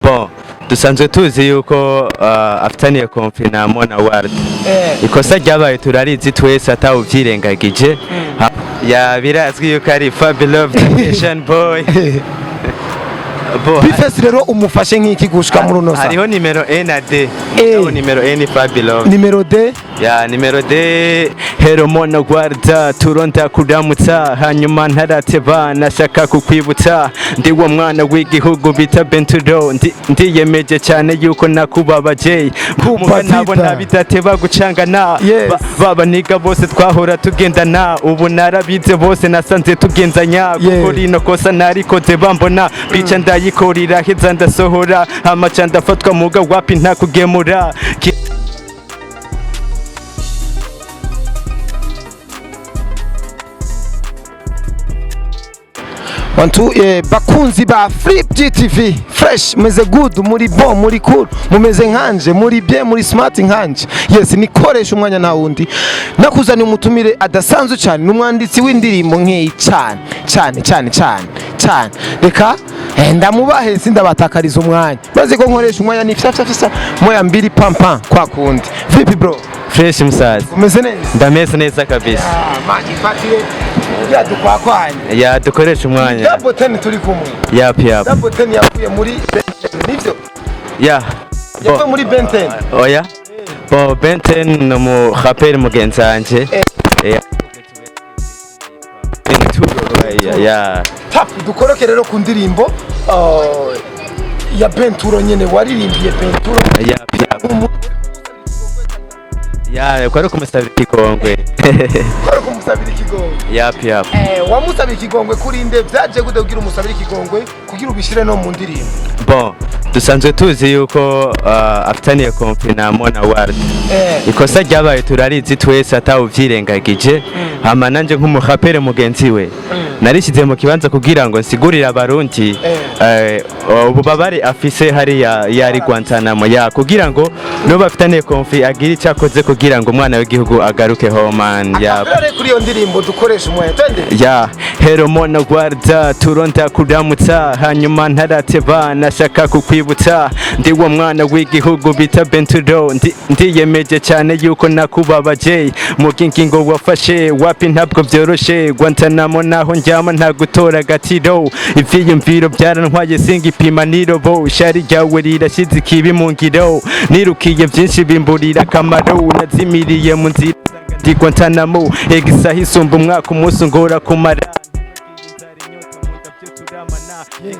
Bon, dusanzwe tuzi yuko afitaniye conflit na Mona Ward. Ikosa ryabaye turarizi twese, atawuvyirengagije. Ya, birazwi yuko ari Fabilove Nation Boy. Bo, B-Face rero umufashe nk'iki gushika muri uno sa? Hariho nimero A na D. Mugabo nimero A ni Fabilove. Nimero D? Ya, nimero D. Hello Mona Guarda, turonda kuramutsa, hanyuma ntarateba nashaka kukwibutsa ndi wa mwana w'igihugu bita Benturo. Ndiyemeje cyane yuko nakubabaje. Kupa nabona tita. Bidateba gucangana. Baba niga bose twahora tugendana, ubu narabize bose nasanze tugenzanya. Kuko rino kosa narikoze bambona, bica ndayikorera heza ndasohora amaca ndafatwa muga wapi ntakugemura. One, two, bakunzi ba Flip GTV fresh, meze good, muri bon, muri cool, mumeze nkanje, muri bien, muri smart nkanje. Yes, nikoresha umwanya nta wundi, nakuzaniye umutumire adasanzwe cyane, ni umwanditsi w'indirimbo nkeyi cyane cyane cyane cyane cyane. Reka ndamubahe, sindabatakariza umwanya, maze ko nkoresha umwanya ni fya fya fya moya mbili pam pam kwa kundi. Vipi bro? Fresh musaza. Umeze neza? Ndameze neza kabisa. Ah, man, ifatire ya dukwakwanye. Ya, dukoresha umwanya. Double ten turi kumwe. Yap. Double ten yavuye muri Ben 10, nivyo? Ya. Yavuye muri Ben 10? Oya, bo Benten ni umuraperi mugenzi wanje. Benturo, ya. Tap, dukoroke rero ku ndirimbo ya Benturo nyene waririmbiye Benturo. Yap, ya, kwari kumusabira ikigongwe. Kwari kumusabira ikigongwe? Yap. Wamusabira ikigongwe kuri nde? Vyaje gute kugira umusabire ikigongwe, kugira ubishire no mu ndirimbo? Bon, dusanzwe tuzi yuko afitaniye conflit na Mona Ward. Ikosa ryabaye turarizi twese, atawuvyirengagije. Hama nanje nk'umuraperi mugenzi we narishyize mu kibanza kugira ngo nsigurire abarundi ububabare afise hariya yari Guantanamo, ya, kugira ngo n'ubu afitaniye conflit agire icyo akoze kugira ngo umwana w'igihugu agaruke home man, ya. Akapera kuri iyo ndirimbo, dukoresha umwanya, twende. Ya, hello Mona Guarda, turonda kuramutsa, hanyuma ntarateba nashaka kukwibutsa ndi wa mwana w'igihugu bita Benturo. Ndiyemeje cyane yuko nakubabaje mu ngingo wafashe, wapi ntabwo byoroshe. Guantanamo naho njyama nta gutora agatiro, ivyiyumviro byarantwaye singipima nirobo, ishari ryawe rirashize ikibi mu ngiro, nirukiye byinshi bimburira akamaro, nazimiriye mu nzira ndi Guantanamo, ega isaha isumba umwaka, umunsi ungora kumara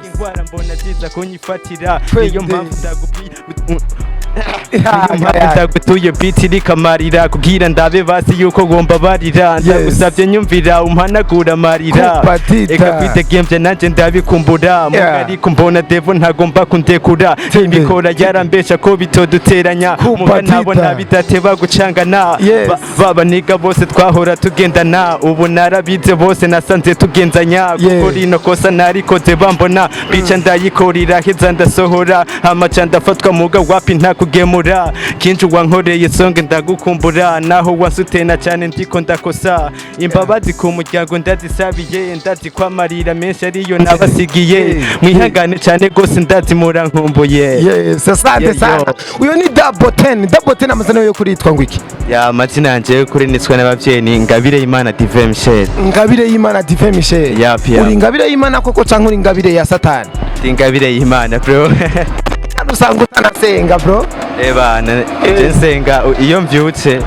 ingwara mbona ziza kunyifatira, niyo mpamvu ndagutuye biti rikamarira kugira ndabe basi yuko ngomba barira, ndagusabye nyumvira umpanagura amarira. Kupatita. Eka kwidegemvya nanjye ndabikumbura, ariko mbona devo ntagomba kundekura, ibikora yarambesha ko bitoduteranya, muga nabona bidateba gucangana. Baba niga bose twahora tugendana, ubu narabize bose nasanze tugenzanya. Kuko rino kosa narikoze bambona, bica ndayikorera heza ndasohora amaca ndafatwa muga wapi ntakugemura. Kinji wankoreye songe ndagukumbura, naho wansutena cyane ndiko ndakosa, imbabazi ku muryango ndazisabiye, ndazi ko amarira menshi ariyo nabasigiye, mwihangane cyane rwose ndazi murankumbuye. Yes, asante Yeah, yo. sana. Uyo ni Double Ten. Double Ten, amazina yo kuritwa ngo iki? Ya, amazina yanje kuri nitswe n'abavyeyi ni Ngabire Imana Divin Michel. Ngabire y'Imana Divin Michel. Yap. Uri Ngabire y'Imana koko canke uri Ngabire ya Satani? Ndi Ngabire y'Imana bro. Kandi usanga utanasenga bro. Eba, je nsenga iyo mvyutse,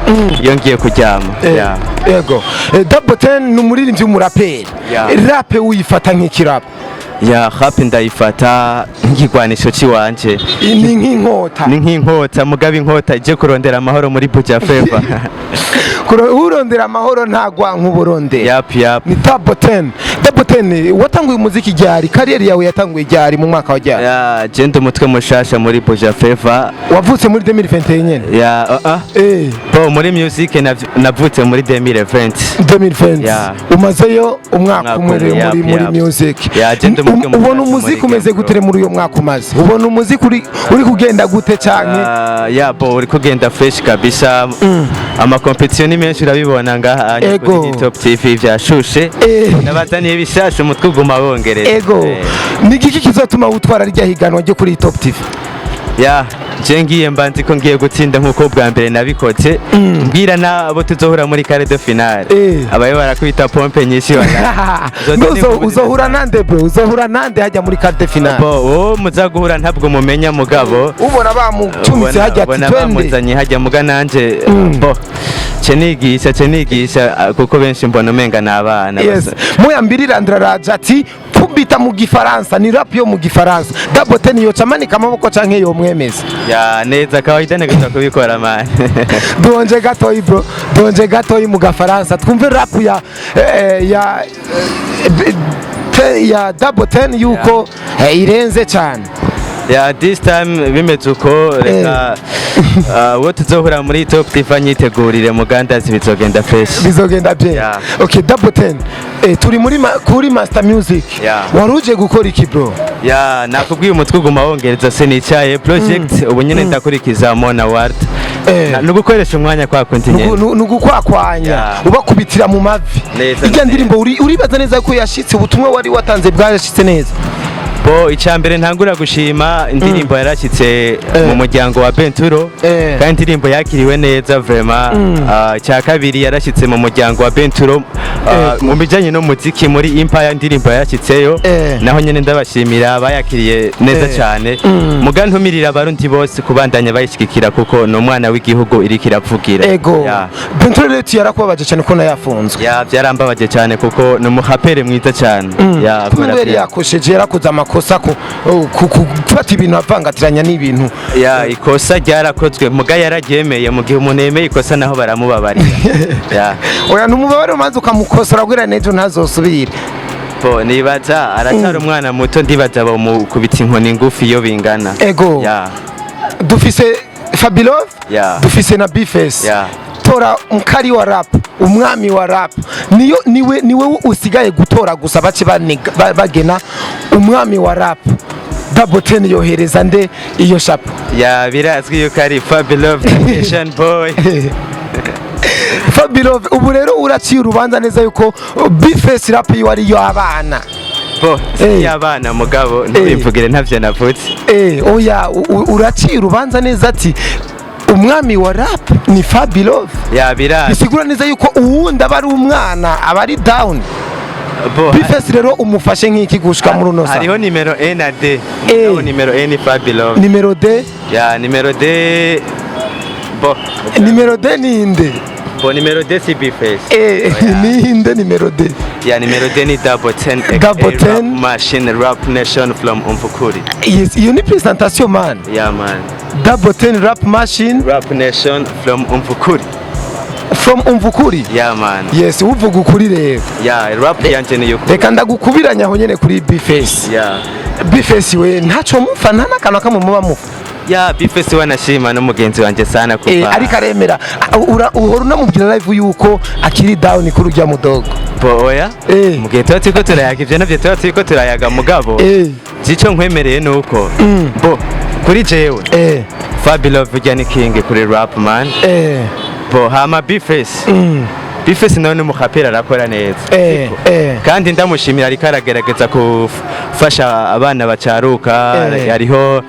iyo ngiye kuryama. Ya. Yego. Double Ten ni umuririmbyi w'umuraperi. Rap uyifata nk'ikirap? Ya, rap ndayifata nk'igwanisho ciwanje. Ni nk'inkota? Ni nk'inkota, mugabo inkota ije kurondera amahoro muri Buja Feva. Urondera amahoro ntagwa nk'uburondera. Yap. Ni Double Ten. Double Ten, watanguye umuziki ryari? Kariyeri yawe yatanguye ryari, mu mwaka wa ryari? Ya, je ndi umutwe mushasha muri Buja Feva. Wavutse Wavutse muri 2021 nyene? Ya, Bo, muri music navutse muri 2020. 2020. Yeah. Umazeyo umwaka Umwaka umwe rero umwe, muri yap, muri yap. music. Yeah, je ndi umwe mu Ubona bacu umuziki muri umeze game, gute bro. muri uyo mwaka umaze? Ubona umuziki uri kugenda gute canke? Ah, ya, bo, uri kugenda fresh kabisa. Ama competition ni menshi, urabibona ngaha kuri Top TV vyashushe. Nabazaniye bishasha, umutwe uguma wongereza. Ego. Ni igiki kizotuma utwara rya higanwa ryo kuri Top TV? Ya, je ngiye mba nzi ko ngiye gutsinda nk'uko bwa mbere nabikoze. Mbwira n'abo tuzohura muri quart de finale, abayo barakubita pompe nyinshi wala. Uzohura nande, bro? Uzohura nande hajya muri quart de finale? Bo, uwo muza guhura ntabwo mumenya, mugabo Ubona bamucumise hajya ati ubona twende. Bamuzanye hajya, muga nanje bo ce nigisha kuko benshi mbona umenga n'abana. Yes, muyambirira ndaraja ati kubita mu Gifaransa, ni rap yo mu Gifaransa. Double Ten yoca amanika amaboko canke yomwemeza? Ya, neza, kawaida nigomba kubikora, man. Donje gatoyi, bro, donje gatoyi mu Gafaransa, twumve rap ya Double Ten yuko irenze cyane. Ya, this time bimeze uko, reka uwo tuzohura muri Top TV nyitegurire mugandazi, bizogenda fresh. Bizogenda bien. Yeah. Okay, Double Ten, turi muri kuri Master Music. Yeah. Wari uje gukora iki, bro? Ya, nakubwiye, umutwe uguma wongereza, sinicaye. Project ubu nyine ndakurikiza Mona Ward. No gukoresha umwanya kwa kundi nyene. Ni ugukwakwanya. Yeah. Ubakubitira mu mavi. Neza, Ijya neza. ndirimbo uribaza neza ko yashitse, ubutumwa wari watanze bwarashitse neza? Bo, icambere ntangura gushima, indirimbo yarashyitse mu muryango wa Benturo. Kandi indirimbo yakiriwe neza vraiment. Icya kabiri, yarashyitse mu muryango wa Benturo mu bijyanye n'umuziki muri Empire, indirimbo yarashyitseyo. Naho nyene ndabashimira bayakiriye neza cyane. Muga ntumirira Abarundi bose kubandanya bayishigikira kuko ni umwana w'igihugu iriko iravugira. Ego. Ya. Benturo rero yarakubabaje cyane ko nayo yafunzwe? Ya, byarambabaje cyane kuko ni umuhapere mwiza cyane. Ya, Kumwe akora yari yakosheje, yarakoze amakosa ku gufata ibintu avangatiranya n'ibintu. Ya, ikosa ryarakozwe, muga yararyemeye. Mu gihe umuntu yemeye ikosa naho baramubabarira, ya. Oya, ntumubabare, umanza ukamukosora kugira n'ejo ntazosubire. Bo, nibaza aracyari umwana muto, ndibaza bamukubita inkoni ngufi iyo bingana. Ego. Ya. Dufise Fabilove, dufise na Bface. Tora mkali wa rap, umwami wa rap, niyo niwe usigaye gutora gusa, bace bagena umwami wa rap. Double Ten yohereza nde iyo chapeau? Ya, birazwi yuko ari Fabilove, Asian Boy. Fabilove, ubu rero uraciye urubanza neza yuko Bface rap yiwe ariyo abana? Bo, si abana, mugabo ntibimvugire, ntavyo navutse. Oya, uraciye urubanza neza ati umwami wa rap ni Fabilove. Ya, birazwi. Bisigura neza yuko uwundi aba ari umwana, aba ari down. Bo, Bface rero umufashe nk'iki gushika muri uno hariho sa? nimero E na D. Mugabo nimero E ni Fabilove. Nimero D? Ya, nimero D, bo. Nimero D ninde? Bo, nimero D si Bface. Eh, ninde nimero D? Ya, nimero D ni Double Ten aka Double Rap Ten. Machine, Rap Nation from Umvukuri. Yes, iyo ni presentation, man. Yeah, man. Double Ten, Rap Machine. Rap Nation from Umvukuri. From Umvukuri. Yeah, man. Yes, uvuga ukuri rero. Yeah, rap yanje ni yukuri. Reka ndagukubiranya aho nyene kuri Bface. Bface we ntaco mupfa, nta n'akantu kamwe muba mupfa? Yeah, Bface wanashima n'umugenzi wanje sana kuva. Ariko aremera. Uhora unamubwira live yuko akiri down kuri urya mudogo? Bo, oya. Mu gihe tuba turiko turayaga, ivyo navyo tuba turiko turayaga, mugabo jico nkwemereye nuko bo kuri jewe Fabilove urya ni king kuri rap, man. Bo, hama Bface, Bface nawe ni umuhapera, arakora neza. Siko? Kandi ndamushimira, ariko aragerageza gufasha abana bacaruka. Hariho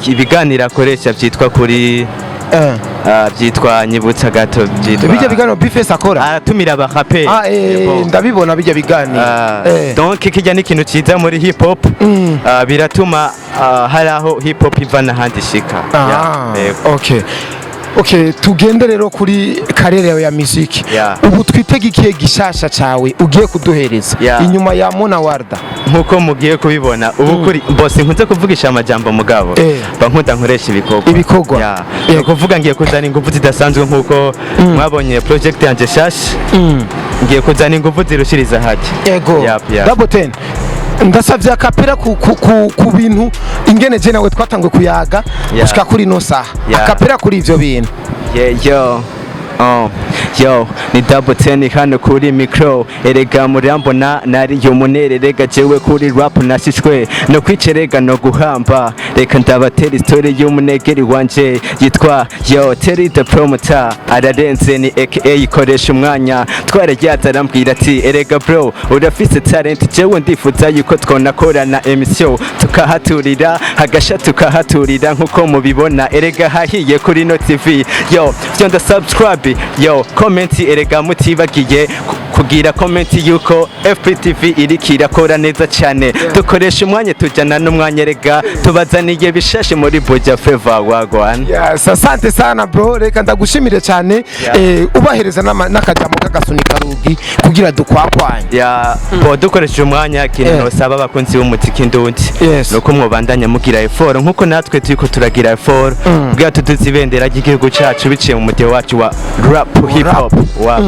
ibiganiro akoresha byitwa kuri byitwa, nyibutsa gato, byitwa Bijya biganiro Bface akora? Aratumira abahaperi. Ah, Bon. ndabibona bijya biganiro. Donc kijya ni ikintu cyiza muri hip hop. Biratuma hari aho hip hop iva n'ahandi ishika. Ah, Yeah, yego. Okay, tugende rero kuri carrière yawe ya music. Ubu twitege ikihe gishasha cawe ugiye kuduhereza inyuma ya Mona Warda? Nkuko mugiye kubibona ubu kuri bose, nkunze kuvugisha amajambo, mugabo ba nkunda nkoresha ibikorwa. Ibikorwa. Yeah. Ni ukuvuga ngiye kuzana ingufu zidasanzwe nkuko mwabonye project yanjye shasha, ngiye kuzana ingufu zirushiriza hajya. Ego. Yap, yap. Double Ten. Ndasavye a cappella ku bintu ingene je nawe twatanguye kuyaga gushika kuri ino saha. A cappella kuri ivyo bintu. Yeah, yo. Oh, yo, ni Double Ten hano kuri micro. Erega murambona nari umunere, erega jewe kuri rap nashishwe no kwicerega no guhamba. Reka ndabatera story y'umunegeri wanje yitwa yo Terry the Promoter. Ararenze, ni aka ikoresha umwanya. Twarajyaza arambwira ati: "Erega bro, urafise talent, jewe ndifuza yuko twonakorana emission tukahaturira hagasha, tukahaturira." Nkuko mubibona, erega hahiye kuri no TV. Yo, fyonda subscribe, yo, comment. Erega mutibagiye kugira comment yuko FPTV iriko irakora neza cyane. Dukoresha umwanya, tujyana n'umwanya, erega tubazaniye bishashe muri Buja Flavor. Wagwan. Yes, asante sana bro, reka ndagushimire cyane. Ubahereza n'akajambo k'agasunika rugi kugira dukwakwanye. Ya bo, dukoresheje umwanya, ikintu nosaba abakunzi b'umuziki ndundi nuko mwobandanya mugira effort nkuko natwe turiko turagira effort kugira tuduze ibendera ry'igihugu cacu biciye mu mudiho wacu wa rap hip hop wa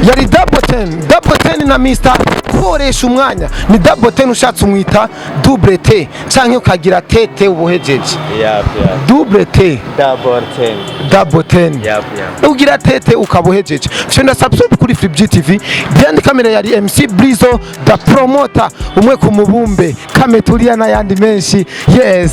Yari Double Ten, Double Ten na Mr Koresha Umwanya. Ni Double Ten, ushatse umwita Double T canke ukagira TT ubuhejeje. Double T. Double Ten. Double Ten. Ugira tete ukaba uhejeje. Fyonda subscribe kuri Flip GTV. Behind camera yari MC Brizo the Promoter, umwe ku mubumbe kametulia n'ayandi menshi. Yes.